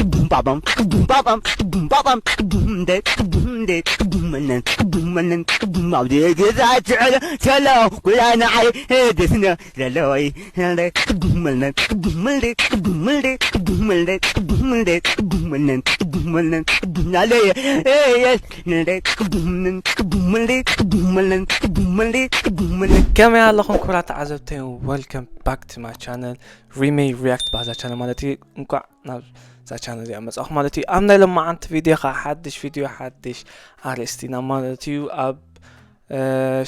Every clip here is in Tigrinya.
Boom ba bum, boom ba bum, boom ba bum, boom de, boom de, boom and then, boom and then, boom out there. Get that jello, jello, good night, hey, this and that, jello, hey, boom and then, boom and then, boom and then, boom and then, boom and then, boom and then, boom and then, boom and then, hey, yes, and then, boom and then, boom and then, boom and then, boom and then, boom and then. ከመይ ኣለኹም ክቡራት ተዓዘብተይ? Welcome back to my channel. ሪሜይ ሪያክት ባዛ ቻነል ማለት እዩ። እንኳዕ ናብ እዛ ቻነል እዚኣ መጻኹ ማለት እዩ። ኣብ ናይ ሎማዓንቲ ቪድዮ ኸዓ ሓድሽ ቪድዮ፣ ሓድሽ ኣርእስቲ ኢና ማለት እዩ። ኣብ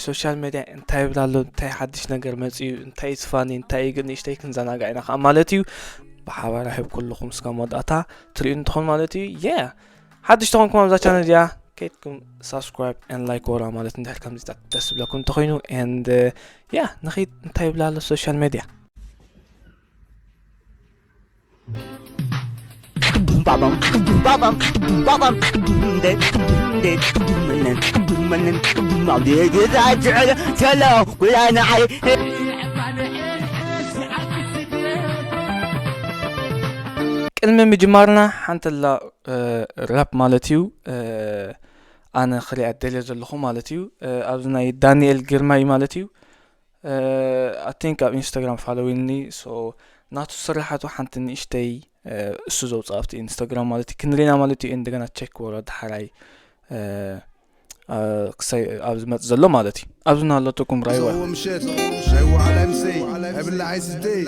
ሶሻል ሜድያ እንታይ ይብል ኣሎ፣ እንታይ ሓድሽ ነገር መጽኡ፣ እንታይ እዩ ዝፋኒ፣ እንታይ እዩ ግን ንእሽተይ ክንዘናጋዕ ኢና ኸዓ ማለት እዩ። ብሓባር ኣሂብ ኩልኹም እስካብ መወዳእታ ትርእዩ እንትኾን ማለት እዩ። የ ሓድሽ ተኾንኩም ኣብዛ ቻነል እዚኣ ከይድኩም ሳብስክራይብ ኤንድ ላይክ ወራ ማለት እንድሕር ከምዚታት ደስ ዝብለኩም እንተኾይኑ። ኤንድ ያ ንኺድ እንታይ ይብል ኣሎ ሶሻል ሜድያ። Boom ba bum, boom ba bum, boom ba bum, boom de, boom de, boom and then, boom and then, boom out there. Get that jello, jello, good night, hey. ቅድሚ ምጅማርና ሓንቲ ላ ራፕ ማለት እዩ። ኣነ ክሪኣ ደልየ ዘለኹ ማለት እዩ። ኣብዚ ናይ ዳንኤል ግርማይ ማለት እዩ። ኣይ ቲንክ ኣብ ኢንስታግራም ፋሎዊኒ። ሶ ናቱ ስራሓቱ ሓንቲ ንእሽተይ እሱ ዘውፅኣ ኣብቲ ኢንስታግራም ማለት እዩ ክንሪና ማለት እዩ። እንደገና ቸክ ወረ ዳሕራይ ክሳይ ኣብ ዝመፅ ዘሎ ማለት እዩ። ኣብዚ ናለትኩም ራይዋ። ምሸት ኣይዋዓል ኣይምሰይ ኣይብላዕ ኣይስተይ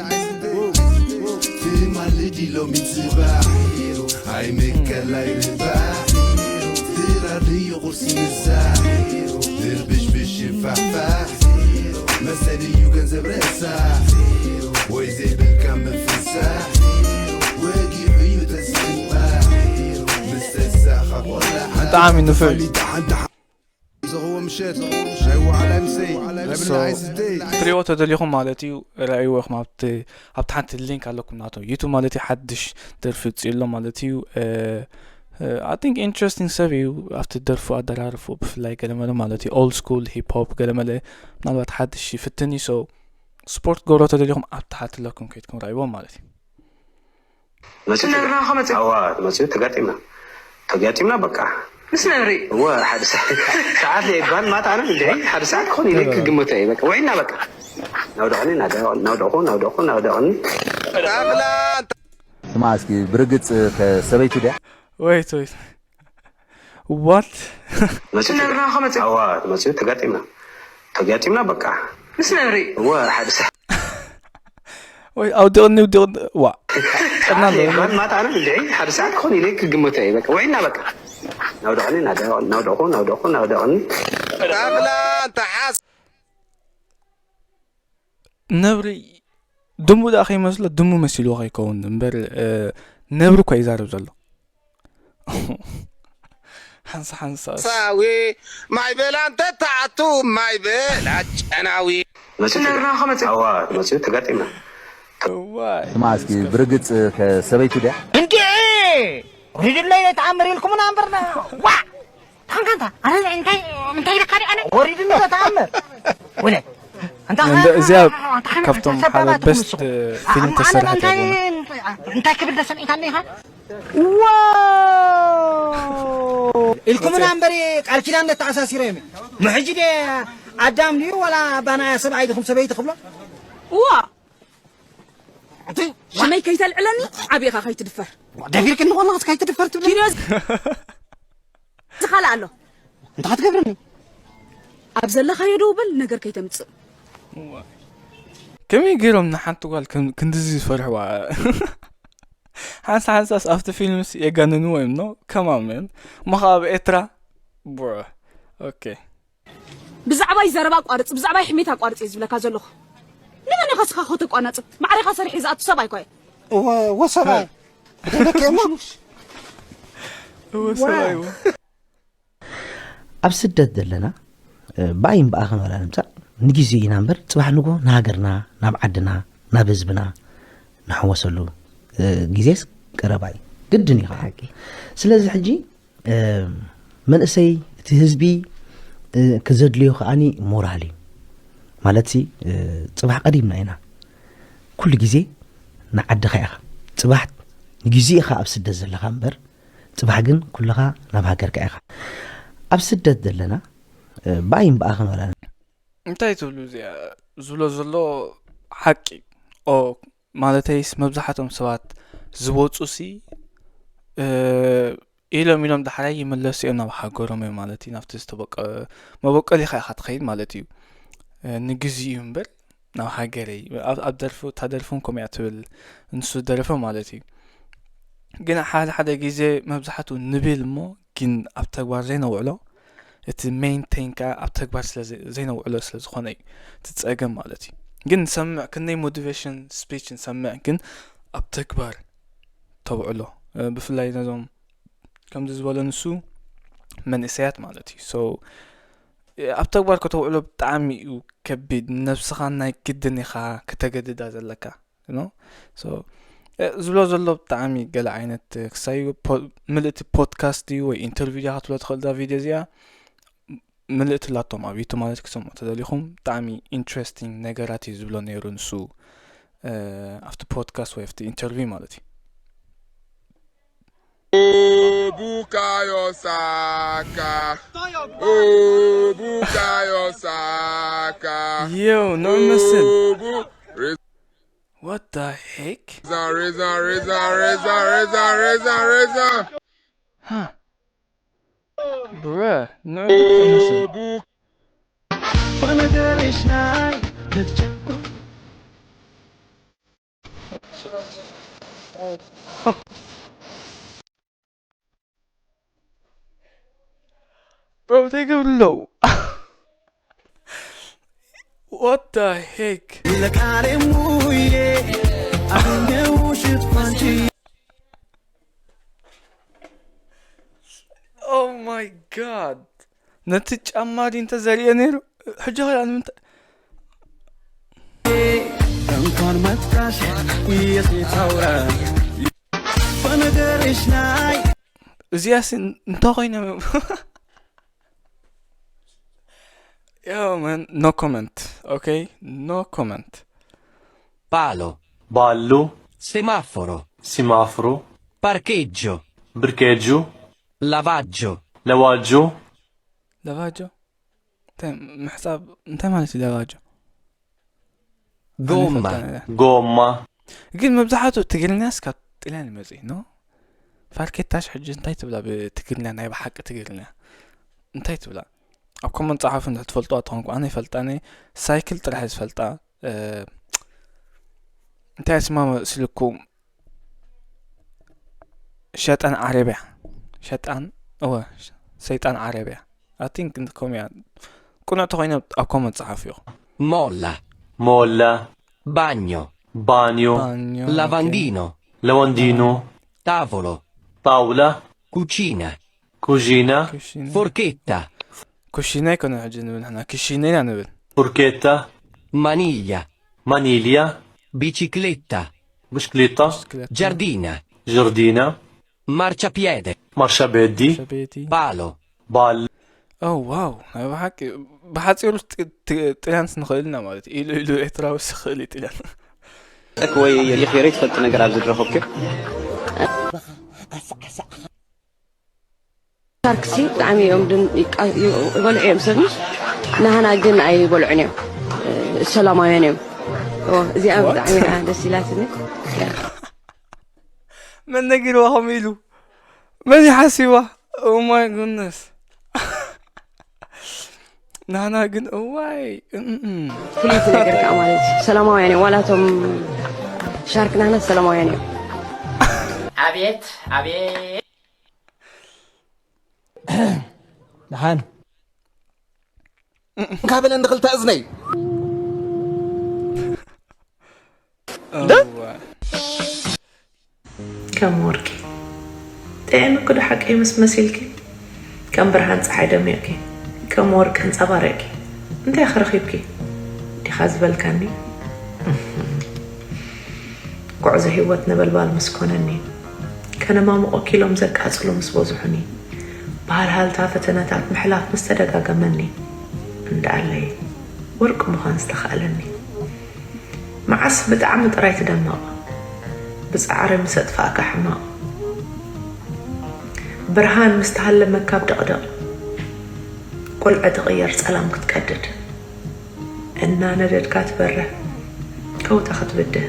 ትማል ድዩ ሎሚ ጽባሕ ኣይምከል ኣይርባሕ ድራር ድዩ ቁርሲ ምሳሕ ድርብሽብሽ ይንፋሕፋሕ መሰል እዩ ገንዘብ ረሳሕ ወይ ዘይብልካ ምፍሳሕ ወጊሑ እዩ ተስምባሕ ምስ ተሳኻ ቆላሕ ብጣዕሚ ንፉዕ። ዝኸዎ ምሸት ኣይዋዓል ኣይምሰይ ኣይብላዕ ኣይስተይ ትሪኦ ተደሊኹም ማለት እዩ። ረኣይዎ ኢኹም ኣብቲ ኣብቲ ሓንቲ ሊንክ ኣለኩም ናቶም ዩቱብ ማለት እዩ። ሓድሽ ደርፊ ውፅእ ኣሎ ማለት እዩ። ኣይ ቲንክ ኢንትረስቲንግ ሰብ እዩ። ኣብቲ ደርፉ ኣደራርፉ ብፍላይ ገለመለ ማለት እዩ ኦልድ ስኩል ሂፕ ሆፕ ገለመለ ምናልባት ሓድሽ ይፍትን እዩ። ሶ ስፖርት ገብሮ ተደሊኹም ኣብ ታሕቲ ኣለኩም ከይድኩም ረኣይዎም ማለት እዩ። መጺኡ ስነብርና ከመጺኡ? ኣዋ መጺኡ ተጋጢምና ተጋጢምና በቃ ምስ ነብሪ እወ ሓደ ሰዓት ሰዓት ለየባን ማታ ኣነ እንድዒ ሓደ ሰዓት ክኾን ኢለ ክግመቶ እየ በቃ ውዒልና በቃ ናውደቕኒ ናውደቕኩ ናውደቕኩ ናውደቕኒ ስማ እስኪ ብርግጽ ከሰበይቱ ድያ ወይት ወይት ዋት መጺኡ ስነብርና ከመጺኡ? ኣዋ መጺኡ ተጋጢምና ተጋጢምና በቃ ምስ ነብሪ እወ ሓደ ሰዓት ወይ ኣውዲቕኒ ውዲቕ ዋ ጥና ኣሎ ሰዓት ለየባን ማታ ኣነ እንድዒ ሓደ ሰዓት ክኾን ኢለ ክግመቶ እየ በቃ ውዒልና በቃ ናውደቕኒ ናውደቕኩ ናውደቕኩ ናውደቕኒ ጣፍላ እንተሓስ ነብሪ ድሙ ደኣ ከይመስሎ ድሙ መሲልዎ ከይከውን እምበር ነብሪ እኳ ይዛረብ ዘሎ ሓንሳ ሓንሳ ሳዊ ማይ በላ እንተ ተኣቱ ማይ በላ ጨናዊ መሲሉ ስነርና ከመጽእ ኣዋ መሲሉ ተጋጢምና እዋይ ስማ እስኪ ብርግጽ ከሰበይቱ ድያ እንዴ ሪድለይ ተኣምር ኢልኩምና እምበርና ዋ ታንካንታ ኣነ እንታይ እንታይ ኢልካ ዲ ኣነ ወሪድኒ ተኣምር ወለ እንተ እንደ እዚኣ ካብቶም ሓደ ሰባባት በስት ምስኹም። ፊልም ኣነ ተሰርሐት እንታይ እያ እንታይ ክብል ተሰሚዕካኒ ኢኻ ኢልኩምና እምበሪ ቃል ኪዳን ነተኣሳሲረ እዮም ምሕጂ ደ ኣዳም ድዩ ዋላ ኣባና ሰብኣይ ድኹም ሰበይቲ ክብሎ እዋ ኣቲ ሽመይ ከይተልዕለኒ ዓቢኻ ከይትድፈር ደፊርክኒ ኮለኽስ ከይትድፈር ትብል ኪዶ ዝኻልእ ኣሎ እንታይ ክትገብርኒ ኣብ ዘለኻዮ ደው በል ነገር ከይተምፅእ ከመይ ገይሮም ንሓንቲ ጓል ከም- ክንድዚ ዝፈርሕዋ ሓንሳ ሓንሳስ ኣብቲ ፊልምስ የጋንንዎ እዮም ኖ ከማመን እሞ ከዓ ኣብ ኤርትራ ብሮ ኦኬ ብዛዕባይ ዘረባ ኣቋርጽ ብዛዕባይ ሕሜት ኣቋርጽ እየ ዝብለካ ዘለኹ ንመን ኢኻ ስኻ ከተቋናጽብ ማዕሬኻ ሰሪሐ ዝኣቱ ሰብ ኣይኳ እየ ወሰባይ ደለከ እሞ እወ ሰብኣይ እወ ኣብ ስደት ዘለና ብኣይ እምበኣኸ ናብላ ንምፃእ ንግዜ ኢና እምበር ፅባሕ ንጎ ንሃገርና ናብ ዓድና ናብ ህዝብና ንሕወሰሉ ግዜስ ቀረባ እዩ ግድን እዩ ከዓ ስለዚ ሕጂ መንእሰይ እቲ ህዝቢ ክዘድልዮ ከዓኒ ሞራል እዩ ማለት ፅባሕ ቀዲምና ኢና ኩሉ ግዜ ንዓድኻ ኢኻ ፅባሕ ንግዜ ኢኻ ኣብ ስደት ዘለኻ እምበር፣ ጽባሕ ግን ኩልኻ ናብ ሃገርካ ኢኻ። ኣብ ስደት ዘለና፣ እ፣ ብኣይን ብኣኽን ወላ እንታይ ትብሉ? እዚኣ ዝብሎ ዘሎ ሓቂ። ኦ፣ ማለተይስ መብዛሕትኦም ሰባት ዝወፁ ሲ፣ እ፣ ኢሎም ኢሎም ዳሕራይ ይምለሱ እዮም ናብ ሃገሮም እዮም ማለት እዩ። ናብቲ ዝተበቀ-፣ መበቀሊኻ ኢኻ ትኸይድ ማለት እዩ። እ፣ ንግዜኡ እምበር ናብ ሃገረይ። ኣብ፣ ኣብ ደርፊ፣ እታ ደርፊ እውን ከምኡ እያ ትብል፣ ንሱ ዝደረፈ ማለት እዩ። ግን ሓደ ሓደ ግዜ መብዛሕትኡ ንብል እሞ ግን ኣብ ተግባር ዘይነውዕሎ፣ እቲ ሜይን ቴን ከኣ ኣብ ተግባር ስለ ዘ-፣ ዘይነውዕሎ ስለ ዝኾነ እዩ እቲ ጸገም ማለት እዩ። ግን ንሰምዕ፣ ክንደይ ሞቲቬሽን ስፒች ንሰምዕ፣ ግን ኣብ ተግባር ተውዕሎ። እ፣ ብፍላይ ነዞም ከምዚ ዝበሎ ንሱ መንእሰያት ማለት እዩ። So፣ እ፣ ኣብ ተግባር ከተውዕሎ ብጣዕሚ እዩ ከቢድ። ነብስኻ ናይ ግድን ኢኻ ከተገድዳ ዘለካ። You know? So፣ እ፣ ዝብሎ ዘሎ ብጣዕሚ ገለ ዓይነት፣ እ፣ ክሳይ ፖ-፣ ምልእቲ ፖድካስት እዩ ወይ ኢንተርቪው እያ ክትብሎ ትኽእል እዛ ቪድዮ እዚኣ። ምልእቲ ላቶም ኣብ ዩቱብ ማለት ክሰምዑ ተደሊኹም ብጣዕሚ ኢንትረስቲንግ ነገራት እዩ ዝብሎ ነይሩ ንሱ፣ እ፣ ኣብቲ ፖድካስት ወይ ኣብቲ ኢንተርቪው ማለት እዩ። Bukayo Saka. Oh, Bukayo Saka. Yo, no missing. Oh, Bu-, What the heck? Reza, Reza, Reza, Reza, Reza, Reza, Reza. Huh. Bruh, no missing. Bro, take a low. What the heck? Oh my god. ነቲ ጫማ ድዩ እንተዘሪኦ ነይሩ? ሕጂ ኸኣ ንምንታይ? እንኳን መጣሽ የሴት አውራ በነገርሽ ላይ እዚኣስ እንተ ኮይነ Yo, man, no comment, ok? No comment. Palo. Ballo. Semaforo. Semaforo. Parcheggio. Parcheggio. Lavaggio. Lavaggio. ለቫጆ? እንታይ ምሕጻብ እንታይ ማለት እዩ ለቫጆ? ጎማ። ጎማ። ግን መብዛሕትኡ ትግርኛስ ካብ ጥልያን ይመጽእ፣ ኖ? ፋርኬታሽ ሕጂ እንታይ ትብላ ብትግርኛ፣ ናይ ብሓቂ ትግርኛ? እንታይ ትብላ? ኣብ ኮመንት ጸሓፉ እንድሕር ትፈልጥዋ ተኾንኩም። ኣነ ይፈልጣ፣ ኣነ ሳይክል ጥራሕ እየ ዝፈልጣ። እ፣ እንታይ ስማ መሲልኩም? ሸጣን ዓረብያ። ሸጣን፣ እወ፣ ሰይጣን ዓረብያ። I think ከምኡ እያ። ቅኑዕ ተኾይነ ኣብ ኮመንት ጸሓፉ ኢኹም። Molla. Molla. Bagno. Bagno. ባኞ፣ ኦኬ። Lavandino. Lavandino. Tavolo. Tavola. Cucina. Cucina. ኩሽና። Forchetta. ኩሽና ኣይኮነን ሕጂ ንብል ንሕና፣ ክሽነ ኢና ንብል። Forchetta. Maniglia. Maniglia. Bicicletta. Bicicletta. ብሽክሌታ። Giardina. Giardina. Marciapiede. Marciapiedi. ሸቤቲ። Palo. Ballo. ኦ ዋው፣ ናይ ብሓቂ፣ ብሓጺሩ ጥ-፣ ጥ-፣ ጥልያንስ ንኽእል ኢና ማለት እዩ። ኢሉ ኢሉ ኤርትራውስ ይኽእል እዩ ጥልያን። ጠክ ወይ የዲኺ ሬት ፈልጥ ነገር ኣብዚ ዝረኸብኩ። ሻርክሲ ብጣዕሚ እዮም ድም-፣ ይቃ-፣ ይ-፣ ይበልዑ እዮም ሰብ፣ ንሃና ግን ኣይበልዑን እዮም። እ፣ ሰላማውያን እዮም። ኦ፣ እዚኣ What? ብጣዕሚ እያ ደስ ኢላትኒ። መን ነጊርዋ ከምኡ ኢሉ? መን ይሓሲባ? Oh my goodness። ናና ግን እዋይ፣ እም፣ እም። ፍልይቲ ነገር ከዓ ማለት እዩ። ሰላማውያን እዮም። ዋላ እቶም ሻርክ ናህና ሰላማውያን እዮም። ኣቤት፣ ኣቤት። ደሓን። እንካ በለኒ ክልተ እዝነይ። እዋ። ከም ወርቂ ጥዒምኪ ዶ ሓቀይ ምስ መሲልኪ? ከም ብርሃን ጸሓይ ደሚቕኪ፣ ከም ወርቂ ኣንጸባሪቕኪ፣ እንታይ ከ ረኺብኪ? ዲኻ ዝበልካኒ? ጉዕዞ ህይወት ነበልባል ምስ ኮነኒ፣ ከነማሙቑኪ ኢሎም ዘቃጽሉ ምስ በዝሑኒ፣ ብሃልሃልታ ፈተነታት ምሕላፍ ምስ ተደጋገመኒ፣ እንደኣለይ ወርቂ ምዃን ዝተኻእለኒ። መዓስ ብጣዕሚ ጥራይ ትደምቕ፣ ብጻዕሪ ምስ ኣጥፋእካ ሕማቕ። ብርሃን ምስ ተሃለመካ ኣብ ደቕደቕ። ቁልዐ ትቕየር ጸላም ክትቀድድ። እናነደድካ ትበርህ ከውታ ክትብድህ።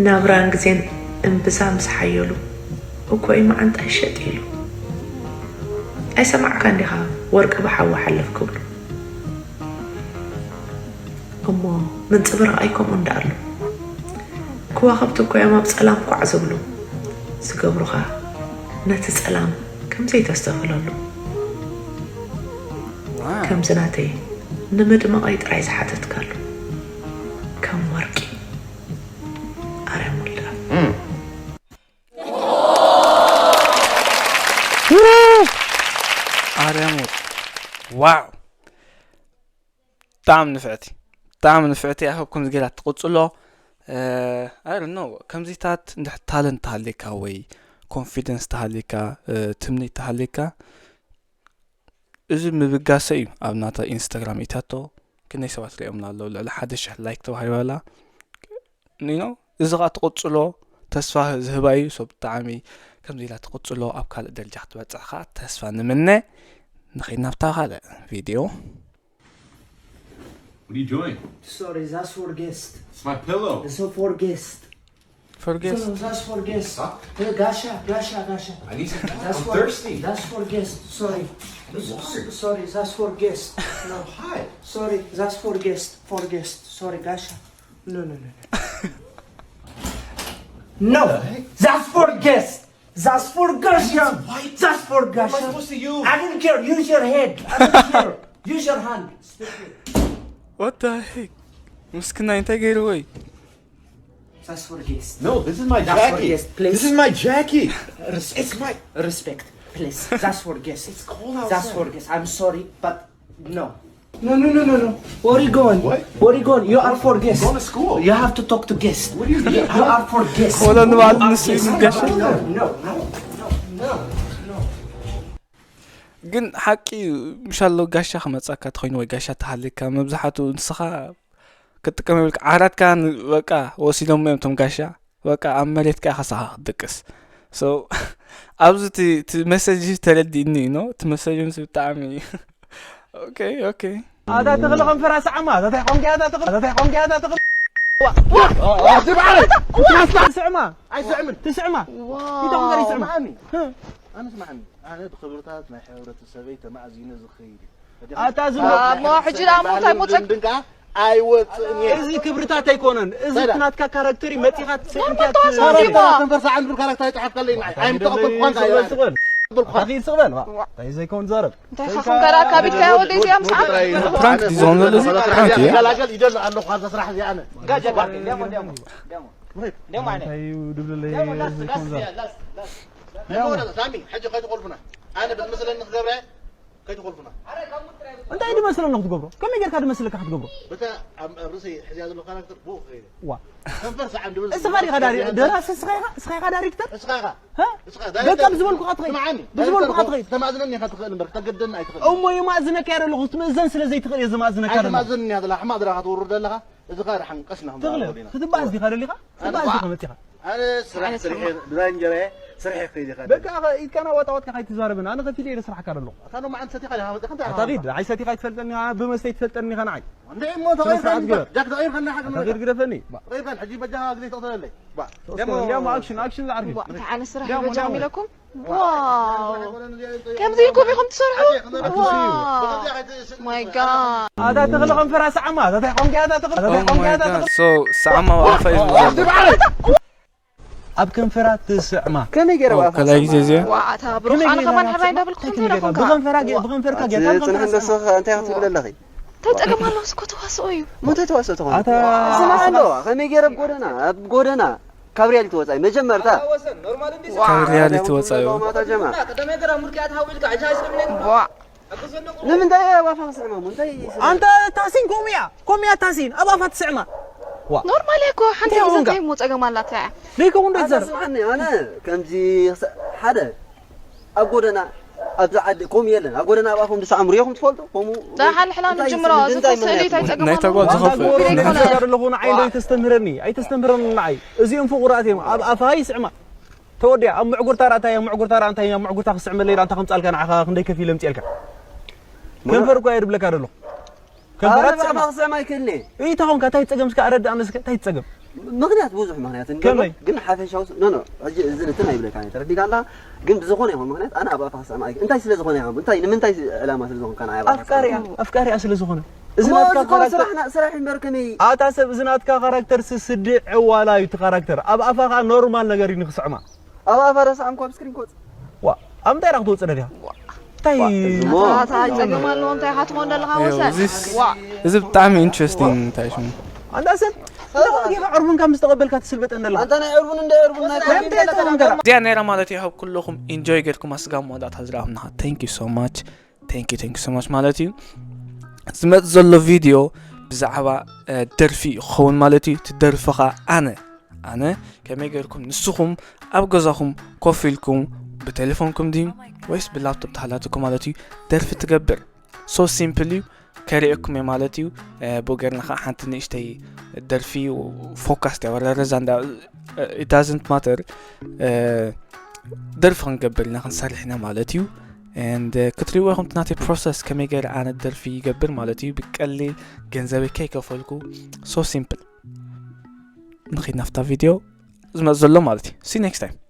ናብራን ግዜን እምብዛ ምስ ሓየሉ። እኮ እዩ መዓንጣ ይሸጥ ኢሉ። ኣይሰማዕካን ዲኻ ወርቂ ብሓዊ ሓለፍ ክብሉ። እሞ ምንጽብራቕ ኣይከምኡ እንዳኣሉ። ከዋኽብቲ እኮ እዮም ኣብ ጸላም ኳዕ ዝብሉ። ዝገብሩኻ ነቲ ጸላም ከም ዘይተስተፍለሉ። ከምዚ ናተይ ንምድማቐይ ጥራይ ዝሓተትካሉ። ከም ወርቂ። ኣርያም ወልደኣብ። ኣርያም ወርቂ። ዋው። ብጣዕሚ ንፍዕቲ። ብጣዕሚ ንፍዕቲ። ኣይ ሆፕ ከምዚ ጌራ ትቕጽሎ። ኣይ ዶንት ኖ፣ ከምዚታት እንድሕር ታለንት ተሃልየካ ወይ ኮንፊደንስ ተሃልየካ፣ ትምኒት ተሃልየካ፣ እዚ ምብጋሰ እዩ። ኣብ ናታ ኢንስታግራም ኢታቶ ክንደይ ሰባት ሪኦምላ ኣለዉ። ልዕሊ ሓደ ሽሕ ላይክ ተዋሂባላ። ኒኖ፣ እዚ ኸዓ ትቕጽሎ ተስፋ ዝህባ እዩ። ሶ ብጣዕሚ ከምዚ ኢላ ትቕጽሎ ኣብ ካልእ ደረጃ ክትበጽሕ ኸዓ ተስፋ ንምነ። ንኸይድ ናብታ ካልእ ቪድዮ። What are you doing? Sorry, that's for guest. It's my pillow. That's for guest. ፈርጌስ No, that's for guest. Uh, Gasha, Gasha, Gasha. I need some water. That's I'm for, thirsty. That's for guest. Sorry. Need water. Sorry, that's for guest. No. Hi. Sorry, that's for guest. For guest. Sorry, Gasha. No, no, no, no. No, that's for guest. That's for Gasha. That's for What am I Gasha. supposed to use? I don't care. Use your head. I don't care. Use your hand. Stupid. What the heck? ምስክናይ እንታይ ገይርዎ እዩ? That's for guest. No, this is my That's for jacket. guest, please. This is my jacket. Respect. It's my. Respect, please. That's for guest. It's cold That's outside. For guest. I'm sorry, but no. No, no, no, no, no. Where are you going? What? Where are you going? You are for guest. Going to school. You have to talk to guest. What do you mean? You are for guest. Hold on, You what are is this guest. Gasha? No, no, no, no, no, no. ግን ሓቂ እዩ። ምሻሎ ጋሻ ክመጻካ ተኮይኑ ወይ ጋሻ ተሃልካ መብዛሕቱ ንስኻ ክትጥቀም የብልካ። ዓራትካ ን- በቃ ወሲዶም እዮም እቶም ጋሻ። በቃ ኣብ መሬትካ ኢኻ ሳኻ ክትድቅስ። So ኣብዚ እቲ- እቲ መሰጅ ተረዲእኒ ዩ ኖ እቲ መሰጅ ምስ ብጣዕሚ ኦኬ ኦኬ። ኣታ ተኽሊ ከንፈራ ሰዓማ ኣታ ታይ ቆንቂ ኣታ ተኽሊ ኣታ ታይ ቆንቂ ኣታ ተኽሊ ትስዕማ ኣይስዕምን ትስዕማ ይተኹም ገር ይስዕማ ኣነ ስማዕኒ ኣነ ብክብርታት ናይ ሕብረተሰበይ ተማእዚነ ዝኸይድ እዩ ኣታ ዝም ኣሞ ሕጂ ደኣ እሞ እንታይ ሞፀክ ድንቃ ኣይወፅእን እየ እዚ ክብርታት ኣይኮነን እዚ ናትካ ካራክተር እዩ መፂኻ ትስዕምካ ተዋሳእቲ እኮ ከንፈር ሰዓን ዝብል ካራክተር ኣይፀሓፍካለይ ንዓይ ኣይምተቐበልኩ ኳንካ ስቕ በል እንታይ ዘይከውን ዘረብ እንታይ ኻኹም ከራ ኣካቢድካዮ ወደይ እዚኣ ምስዓብ ፕራንክ ድዩ ዝኸውን ዘሎ እዚ ፕራንክ እዩ ገላገል ይደሉ ኣለኹ ኣብዛ ስራሕ እዚኣ ኣነ እንታይ እዩ ድብልለይ ዘይከውን ዘረብ ሳሚ ሕጂ ከይትቆልፉና ኣነ ብዝመስለኒ ክገብረ ከይትቆልፉና እንታይ ድመስለኒ ክትገብሮ ከመይ ጌርካ ድመስለካ ክትገብሮ በታ ኣብ ኣብ ርእሰይ ሕዝያ ዘሎ ካራክተር ብኡ ክኸይደ ዋ ከንፈር ሰዓን ድብል እስኻ ዲኻ ዳሪ- ደራሲ እስኻ ኢኻ እስኻ ኢኻ ዳይሬክተር እስኻ ኢኻ ሃ? እስኻ በቃ ብዝበልኩኻ ትኸይድ ብዝበልኩኻ ትኸይድ ተማእዝነኒ ኢኻ ትኽእል እምበር ክተገደኒ ኣይትኽእል እሞ የማእዝነካ ያለኹ ትምእዘን ስለ ዘይትኽእል እየ ዘማእዝነካ ያለኹ ኣይተማእዝነኒ እያ ዘላ ሕማቕ ድራኻ ትውርድ ኣለኻ እዚ ኸ ርሓን ቀስና ትኽእል ክንዛረብ ኢና ክትበኣስ ዲኻ ደሊኻ ክትበኣስ ዲኻ መፂኻ ኣነ ስራሕ ሰሪሐ ብዛይ እንጀራየ ሰሪሐ ከይድ ኢኻ በቃ ኢድካና ዋጣዋጥካ ከይትዛረብን ኣነ ከፊለ ኢለ ስራሕካ ደለኹ ኣታ ሎማዓንቲ ሰቲኻ ዲኻ መፂኻ እንታይ ኣታ ኺድ ንዓይ ሰቲኻ ኣይትፈልጠኒ ብመስተይ ትፈልጠኒ ኢኻ ንዓይ እንደ እሞ ተቐይርካ ስነ-ስርዓት ግበር። ጃክ ተቐይርካ እንዳ ሓደ ኣታ ኺድ ግደፈኒ ተቐይርካ ሕጂ በጃኻ ግዜ ተቕተለለይ ባ እንዲያሞ ኣክሽን ኣክሽን ዝዓርፊ እንታይ ዓይነት ስራሕ ደሞ፣ ይበጃኹም ደሞ። ኢለኩም ዋው ከምዚ ኢልኩም ኢኹም ትሰርሑ ዋው ማይ ጋድ ኣታ ተኽሊ ከንፈራ ሰዓማ ኣታ ታይ ቆንቂ ኣታ ተኽሊ ኣታ ታይ ቆንቂ ኣታ ተኽሊ so ሰዓማ ኣፋ እዩ ዝዛረብ ኣብ ከንፈራ ትስዕማ ከመይ ገይረ ኦ፣ ካልኣይ ግዜ እዚኣ ዋ ኣታ ብሩኽ ኣነ ከማን ሕራይ እንዳበልኩ ከምዚ ኢለ ኮንካ ብኸንፈራ ጌ- ብኸንፈርካ ጌርካ ጽንሕ እንደሱ እንታይ ክትብል ኣለኺ እንታይ ጸገም ኣለዎ እስኮ ተዋስኦ እዩ ምን ተዋሰ ተኾነ ኣታ ስማዕ ኣለዋ ከመይ ገይረ ኣብ ጎደና ኣብ ጎደና ካብ ሪያሊቲ ወፃኢ መጀመርታ ካብ ሪያሊቲ ወፃኢ እዩ ማታ ጀማ ዋ ንምንታይ ኣብ ኣፋ ክስዕማሙ እንታይ ኣንተ ታሲን ከምኡ እያ ከምኡ እያ ታሲን ኣብ ኣፋ ትስዕማ ኖርማል እኮ ሓንቲ እንታይ ግዜ ኾንካ? እንታይ ሞፀገም ኣላታ እያ ደይከውን ዶ ኣታ ትዘርብ ስማዕኒ ኣነ ከምዚ ክስ- ሓደ ኣብ ጎደና ኣብዚ ዓዲ ከምኡ የለን። ኣብ ጎደና ኣብ ኣፎም ዝሰዓሙ ሪኢኹም ትፈልጡ? ከምኡ እንታይ ዛሓልሕላ እንታይ ንጅምሮ ስም- እዚ እንታይ ስእሊ ምኽንያት እንታይ ይኾን? ጸገም ናይ ኣለዎ? ተጓዝ ኣንታ ዝኸፍእ ጎበዝ ናይ ነገር ኣለኹ ንዓይ ዶ ኣይተስተምህረኒ ኣይተስተምህረኒ ንዓይ። እዚኦም ፍቑራት እዮም። ኣብ ኣፋ ይስዕማ ተወዲያ ኣብ ምዕጉርታ ራእታ ኣብ ምዕጉርታ ራእታ ኣብ ምዕጉርታ ክስዕመለይ ራእታ ከምጻልካ ንዓኻ ክንደይ ከፊለ ምጽልካ። ከንፈር እኳ የድብለካ ደሎ ከንፈራት ኣነ ብኣፋ ክስዕም ኣይክእልን እየ። እንታይ ኾንካ እንታይ ጸገም እስከ ኣረዳእኒ እስከ እንታይ ጸገም ምኽንያት ብዙሕ ምኽንያት እንድሎ ከመይ? ግን ሓፈሻዊ ስ- ኖ ኖ ሕጂ እዚ ንትን ኣይብለካ እየ ተረዲካ ኣለካ። ግን ብዝኾነ ይኹን ምኽንያት ኣነ ኣብ ኣፋ ክስዕም ኣይክእል። እንታይ ስለ ዝኾነ ይኹን እንታይ ንምንታይ ዕላማ ስለ ዝኾንካ ንዓይ ኣብ ኣፋ ኣፍቃሪያ ክስዕም? ኣፍቃሪያ ስለ ዝኾነ እዚ እሞ ናትካ እዚ እኮ ካራክተር ስራሕና ስራሕ እምበር ከመይ ኣታ ሰብ እዚ ናትካ ካራክተር ስስዲ ዕዋላ እዩ እቲ ካራክተር ኣብ ኣፋ ከዓ ኖርማል ነገር እዩ ንክስዕማ ኣብ ኣፋ ረስዓም እኳ ኣብ ስክሪን ክወጽእ ዋ ኣብ እንታይ ራክ ትወፅእ ደዲኻ እንታይ እሞ ኣታ ጸገም ኣለዎ እንታይ ኢኻ ትኾን ዘለኻ እዩ፣ ወሰን እዚስ- ዋ እዚ ብጣዕሚ ኢንትረስቲንግ እንታይ ሽሙ ኣንዳ ሰብ ዲኻ ዕርቡን ካብ ምስ ተቐበልካ ትስልበጠ እንደለኻ ኣንታ ናይ ዕርቡን እንደ ዕርቡን ናይ እንታይ ተቐምገራ እዚኣ ነይራ ማለት እዩ። ካብ ኩልኹም ኢንጆይ ጌርኩም ኣስጋም መወዳእታ ዝረኣኹምና thank you so much thank you thank you so much ማለት እዩ። ዝመፅ ዘሎ ቪድዮ ብዛዕባ እ፣ ደርፊ እዩ ክኸውን ማለት እዩ። ትደርፍኻ ኣነ ኣነ ከመይ ጌርኩም ንስኹም ኣብ ገዛኹም ኮፍ ኢልኩም ብቴሌፎንኩም ድዩ ወይስ ብላፕቶፕ ተሃላትኩም ማለት እዩ ደርፊ ትገብር so simple እዩ። ከሪኤኩም እየ ማለት እዩ። እ፣ ብኡ ጌርና ከዓ ሓንቲ ንእሽተይ ደርፊ ፎካስ ያ ወላ ረዛ እንዳ it doesn't matter ደርፊ ክንገብር ኢና ክንሰርሕ ኢና ማለት እዩ። And ክትሪእዎ ኢኹም እቲ ናተይ ፕሮሰስ ከመይ ገይረ ኣነ ደርፊ ይገብር ማለት እዩ ብቀሊል ገንዘበይ ከይከፈልኩ so simple። ንኺድ ናፍታ ቪድዮ ዝመፅ ዘሎ ማለት እዩ see next time።